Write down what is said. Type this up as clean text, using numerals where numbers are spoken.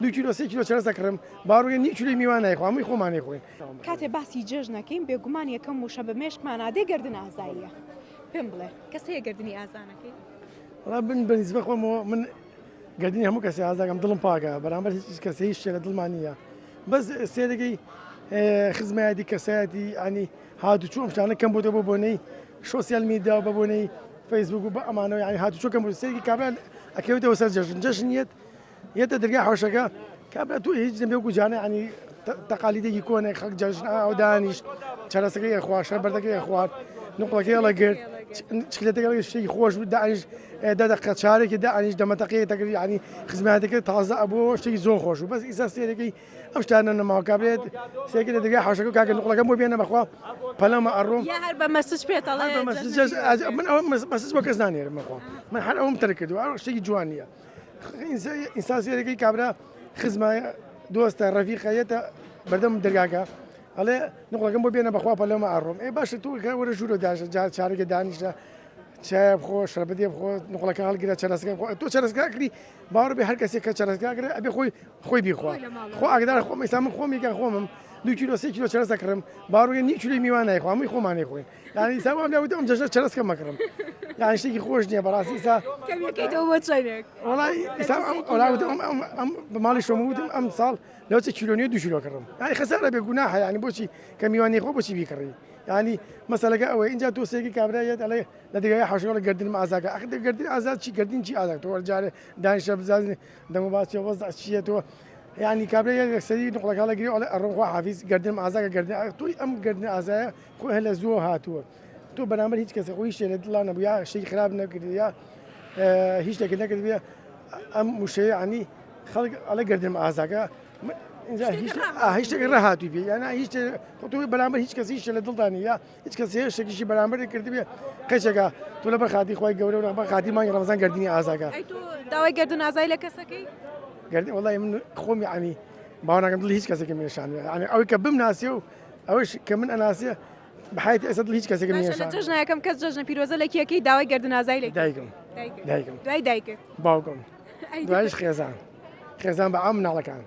دوو کیلۆ سێ کیلۆ چەرەس دەکڕم باوەڕ بکەن نیو کیلۆی میوان نایخوا هەمووی خۆمان ئەیخۆین. کاتێ باسی جەژن ئەکەین بێگومان یەکەم وشە بە مێشکمانا دێ گەردن ئازاییە پێم بڵێ کەس هەیە گەردنی ئازا نەکەی؟ وەڵا من بە نیسبەت خۆمەوە من گەردنی هەموو کەسێ ئازاکەم دڵم پاکە بەرامبەر هیچ کەسێ هیچ شتێ لە دڵما نییە بەس سێرەکەی خزمایەتی کەسایەتی ینی هاتوچۆ ئەم شتانە کەم بۆتە بۆ بۆنەی شۆسیال میدیا و بە بۆنەی فەیسبوک و بە ئەمانەوە یعنی هاتوچۆ کەم بۆ سێرکی کابرا ئەکەوێتەوە سەر جەژن جەژن یەت یەتە دەرگای حۆشەکە کابرا تۆ هیچ نەبێ وەکو جانە ینی تەقالیدێکی کۆنێک خەڵک جەژن ئاو دانیشت چەرەسەکەی ئەخوا شەربەتەکەی ئەخوارد نقڵەکەی هەڵەگرت چکلێتەکە شتێکی خۆش بوو دانیش دە دەقە چارێکی دانیش دەمەتەقەیە دەکرد ینی خزمەتەکە تازە ئەبوو شتێکی زۆر خۆش بوو بەس ئیسا سێرەکەی ئەم شتانە نەماوە کابرێت سێکی لە دەرگای حۆشەکە کاکە نقڵەکەم بۆ بێنە بەخوا پەلەمە ئەڕۆم یا هەر بە message پێتەڵێ من ئەوە message بۆ کەس نانێرم بەخوا من هەر ئەوم تەرک کردووە شتێکی جوان نییە ئینسان سێرەکەی کابرا خزمە دۆستە ڕەفیقە یەتە بەردەم دەرگاکە ئەڵێ نقڵەکەم بۆ بێنە بەخوا پەلەمە ئەڕۆم ئێ باشە تۆ وەرە ژوورە داشە جار چارەکە دانیشە چایە بخۆ شەربەتێ بخۆ نقڵەکە هەڵگرە چەرەسەکە بخۆ تۆ چەرەسکە کری باوەڕ بێ هەر کەسێک کە چەرەسکە کرێ ئەبێ خۆی خۆی بیخوا خۆ ئاگدار خۆم ئێستا من خۆم یەکە خۆمم دو کیلۆ سێ کیلۆ چەرەس دەکڕم باوەڕ بێ نیو کیلۆی میوان نایخوا هەمووی خۆمان ئەیخۆین یانی ئیسا وام لێ وتم ئەم جەژنە چەرەس کەم مەکڕم یانی شتێکی خۆش نییە بەڕاستی ئیسا کەمیەکەی تۆ بۆ چەندێک وەڵای ئیسا ئەم وەڵا وتم ئەم ئەم ئەم بە ماڵی شۆم وتم ئەم ساڵ لەو چ کیلۆ نییە دوو کیلۆ کڕم یانی خەسارە بێ گوناحە یانی بۆچی کە میوان نەیخوا بۆچی بیکڕی یانی مەسەلەکە ئەوەیە ئینجا تۆ سێکی کابرا یەت ئەڵێ لە دەرگای حەوشەکە گەردنم ئازاکە ئەخ گەردن ئازاد چی گەردن چی ئازاد تۆ جارێ دانیشە بزانین دەنگ و باس چیە وەزع چییە تۆ یعنی کابرا یەکسەری نقڵەکە هەڵەگری ئەڵێ ئەڕۆم خوا حافیز گەردنم ئازاکە گەردن تۆی ئەم گەردن ئازایە خۆی هەر لە زووە هاتووە تۆ بەرامبەر هیچ کەسێک خۆ هیچ شتێ لە دڵا نەبوو یا شتێکی خراپ نەکرد یا هیچ شتێکت نەکردبێ ئەم وشەیە عنی خەڵک ئەڵێ گەردنم ئازاکە اینجا هیچ هیچ شتێک ڕەهاتووی پێ یان هیچ خۆ تۆ بەرامبەر هیچ کەس هیچ شتێ لە دڵدا نییە هیچ کەس هەیە شتێکیشی بەرامبەر کردبێ قەیچەکە تۆ لەبەر خاتی خوای گەورە و لەبەر خاتی مانگی ڕەمەزان گەردنی ئازاکە ئەی تۆ داوای گەردن ئازای لە کەسەکەی گەردن وەڵی من خۆم یعنی باوە ناکەم دڵی هیچ کەسێکم نیشان یعنی ئەوەی کە بمناسێ و ئەوەش کە من ئەناسێ بەحیاتی ئێستا دڵی هیچ کەسێکم باشە لە نیشان جەژنە یەکەم کەس جەژنە پیرۆزە لە کێکەی داوای گەردن ئازای لە دایکم دایکت دایکم دوای دایکت باوکم ئەی دوایش خێزان خێزان بە عام مناڵەکان.